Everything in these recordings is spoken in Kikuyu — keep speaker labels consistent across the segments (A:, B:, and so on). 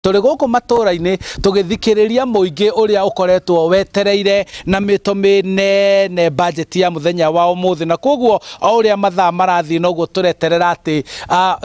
A: Tũrĩ gũkũ matũra-inĩ tũgĩthikĩrĩria mũingĩ ũrĩa ũkoretwo wetereire na mĩto mĩnene bajeti ya mũthenya wa ũmũthĩ, na koguo o ũrĩa mathaa marathiĩ noguo tũreterera atĩ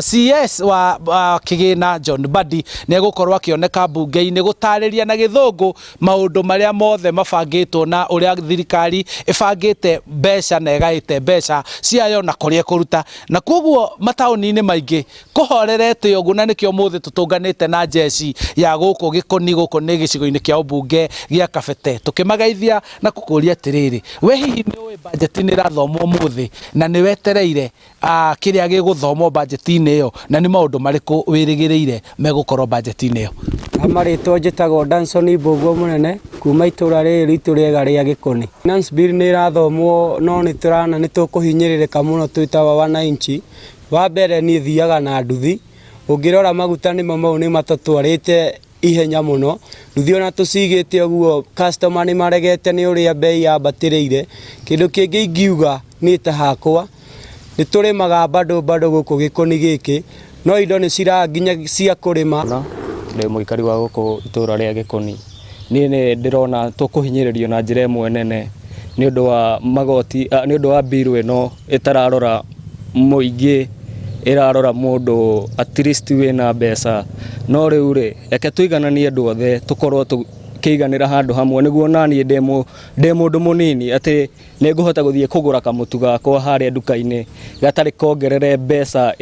A: CS wa kĩgĩna John Mbadi nĩ egũkorwo akĩoneka mbunge-inĩ gũtarĩria na gĩthũngũ maũndũ marĩa mothe mabangĩtwo na ũrĩa thirikari ĩbangĩte mbeca na ĩgaĩte mbeca ciayo na kũrĩa ĩkũruta. Na koguo mataũni-inĩ maingĩ Kũhorerete ũguo na nĩkĩo ũmũthĩ tũtũnganĩte na njeci ya gũkũ Gĩkũni, gũkũ nĩ gĩcigo-inĩ kĩa ũmbunge gĩa Kabete, tũkĩmageithia na kũkũria atĩrĩrĩ, we hihi nĩ ũĩ bajeti nĩ ĩrathomwo ũmũthĩ na nĩ wetereire kĩrĩa gĩgũthomwo bajeti-inĩ ĩyo na nĩ maũndũ marĩkũ wĩrĩgĩrĩire megũkorwo bajeti-inĩ ĩyo?
B: Ha marĩtwa njĩtagwo Danson Mbũguo Mũnene kuma itũra rĩrĩ ritũ rĩega rĩa Gĩkũni. Finance Bill nĩ ĩrathomwo no nĩ tũrana nĩ tũkũhinyĩrĩrĩka mũno twĩ ta wananchi. Wa mbere niĩ thiaga na nduthi, ũngĩrora maguta nĩmo mau nĩ matũtwarĩte ihenya mũno, nduthi ona tũcigĩte ũguo customer nĩ maregete nĩ ũrĩa mbei yambatĩrĩire. Kĩndũ kĩngĩ ingiuga niĩ ta hakwa, nĩ tũrĩmaga bado bado gũkũ gĩkũni gĩkĩ, no indo nĩ ciraga nginya cia kũrĩma.
C: Ndĩ mũikari wa gũkũ itũra rĩa Gĩkũni. Niĩ nĩ ndĩrona tũkũhinyĩrĩrio na njĩra ĩmwe nene nĩ ũndũ wa magoti, nĩ ũndũ wa bill ĩno ĩtararora mũingĩ, ĩrarora mũndũ at least wĩna mbeca. No rĩu rĩ, reke tũigananie andũ othe tũkorwo tũkĩiganĩra handũ hamwe nĩguo onaniĩ ndĩ mũndũ mũnini atĩ nĩ ngũhota gũthiĩ kũgũra kamũtu gakwa harĩa nduka-inĩ gatarĩ kongerere mbeca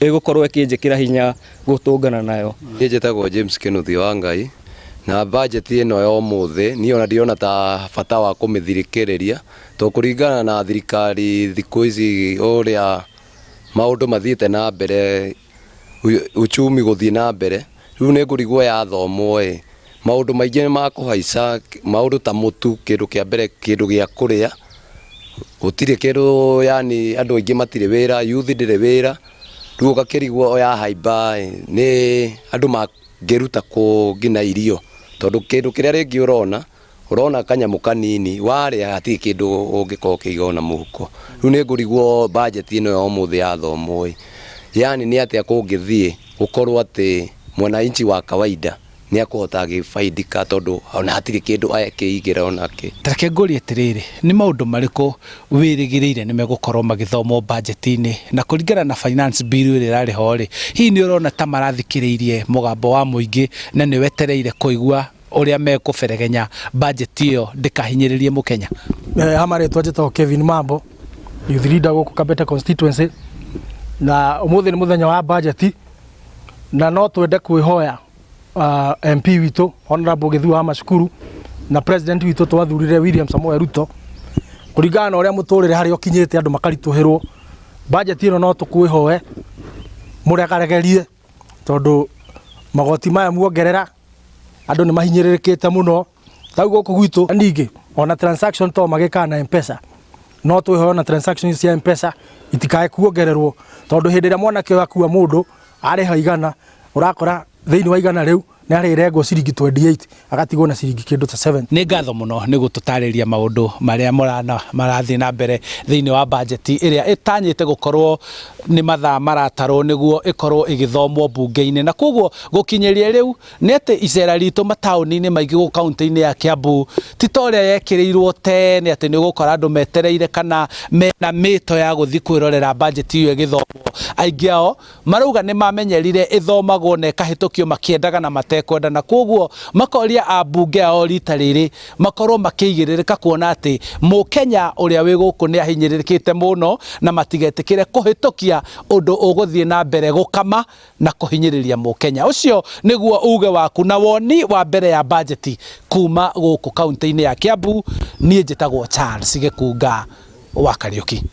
C: ĩgũkorwo ĩkĩnjĩkĩra hinya gũtũngana nayo.
D: Niĩ njĩtagwo James Kĩnuthia wa Ngai, na budget ĩno ya ũmũthĩ niĩ ona ndirona ta bata wa kũmĩthikĩrĩria, tondũ kũringana na thirikari thikũ ici ũrĩa maũndũ mathiĩte na mbere, uchumi gũthiĩ na mbere, rĩu nĩ ngũrigwo yathomwo ĩ, maũndũ maingĩ nĩ makũhaica, maũndũ ta mũtu kĩndũ kĩa mbere kĩndũ gĩa kũrĩa, gũtirĩ kĩndũ yaani andũ aingĩ matirĩ wĩra, youth ndĩrĩ wĩra. Rĩu ũgakĩrigwo o yahaimba ĩ, nĩ andũ mangĩruta kũ nginya irio? Tondũ kĩndũ kĩrĩa rĩngĩ ũrona, ũrona kanyamũ kanini, warĩa hatirĩ kĩndũ ũngĩkorwo ũkĩiga ona mũhuko. Rĩu nĩ ngũrigwo budget ĩno ya ũmũthĩ yathomwo ĩ, yaani nĩ atĩa kũngĩthiĩ gũkorwo atĩ mwananchi wa kawaida nĩ akũhota agĩfaidika tondũ ona hatirĩ kĩndũ akĩigĩra onakĩ.
A: Ta reke ngũrie atĩrĩrĩ, nĩ maũndũ marĩkũ wĩrĩgĩrĩire nĩ megũkorwo magĩthomwo bajeti-inĩ? Na kũringana na finance bill ĩrĩa ĩrarĩ ho rĩ, hihi nĩ ũrona ta marathikĩrĩirie mũgambo wa mũingĩ na nĩ wetereire kũigua ũrĩa mekũberegenya bajeti ĩyo ndĩkahinyĩrĩrie mũkenya?
E: Ha marĩtwa njĩtagwo Kevin Mambo, youth leader gũkũ Kabete constituency, na ũmũthĩ nĩ mũthenya wa bajeti na no twende kwĩhoya MP witũ Honorable Gĩthua wa Macukuru na president witũ twathurire William Samoei Ruto kũringana na ũrĩa mũtũrĩre harĩa ũkinyĩte andũ makaritũhĩrwo budget ĩno no tũkwĩhoe mũregaregerie tondũ magoti maya muongerera andũ nĩ mahinyĩrĩrĩkĩte mũno tau gũkũ gwitũ ningĩ ona transaction to magĩkaga na mpesa no twĩhoe ona transaction cia mpesa itikae kuongererwo tondũ hĩndĩ ĩrĩa mwanake ũyũ akua mũndũ arĩha igana ũrakora thĩinĩ wa igana rĩu nĩ arĩrengwo ciringi 28 agatigwo na ciringi kĩndũ ta 7.
A: Nĩ ngatho mũno nĩ gũtũtarĩria maũndũ marĩa mũrana marathiĩ na mbere thĩinĩ wa bajeti ĩrĩa ĩtanyĩte gũkorwo nĩ mathaa maratarwo nĩguo ĩkorwo ĩgĩthomwo mbunge-inĩ na koguo gũkinyĩria rĩu nĩ atĩ icera ritũ mataũni-inĩ maingĩ gũkũ kaũntĩ-inĩ ya Kiambu ti ta ũrĩa yekĩrĩirwo tene atĩ nĩ ũgũkora andũ metereire kana mena mĩto ya gũthiĩ kwĩrorera bajeti ĩyo ĩgĩthomwo. Aingĩ ao marauga nĩ mamenyerire ĩthomagwo na ĩkahĩtũkio makĩendaga na matekwenda na kwoguo makoria ambunge ao rita rĩrĩ makorwo makĩigĩrĩrĩka kuona atĩ mũkenya ũrĩa wĩ gũkũ nĩ ahinyĩrĩrĩkĩte mũno na matigetĩkĩre kũhĩtũkia ũndũ ũgũthiĩ na mbere gũkama na kũhinyĩrĩria mũkenya. Ũcio nĩguo uge waku na woni wa mbere ya bajeti kuma gũkũ kaũntĩ-inĩ ya Kiambu. Niĩ njĩtagwo Charles Gĩkunga wa Kariũki.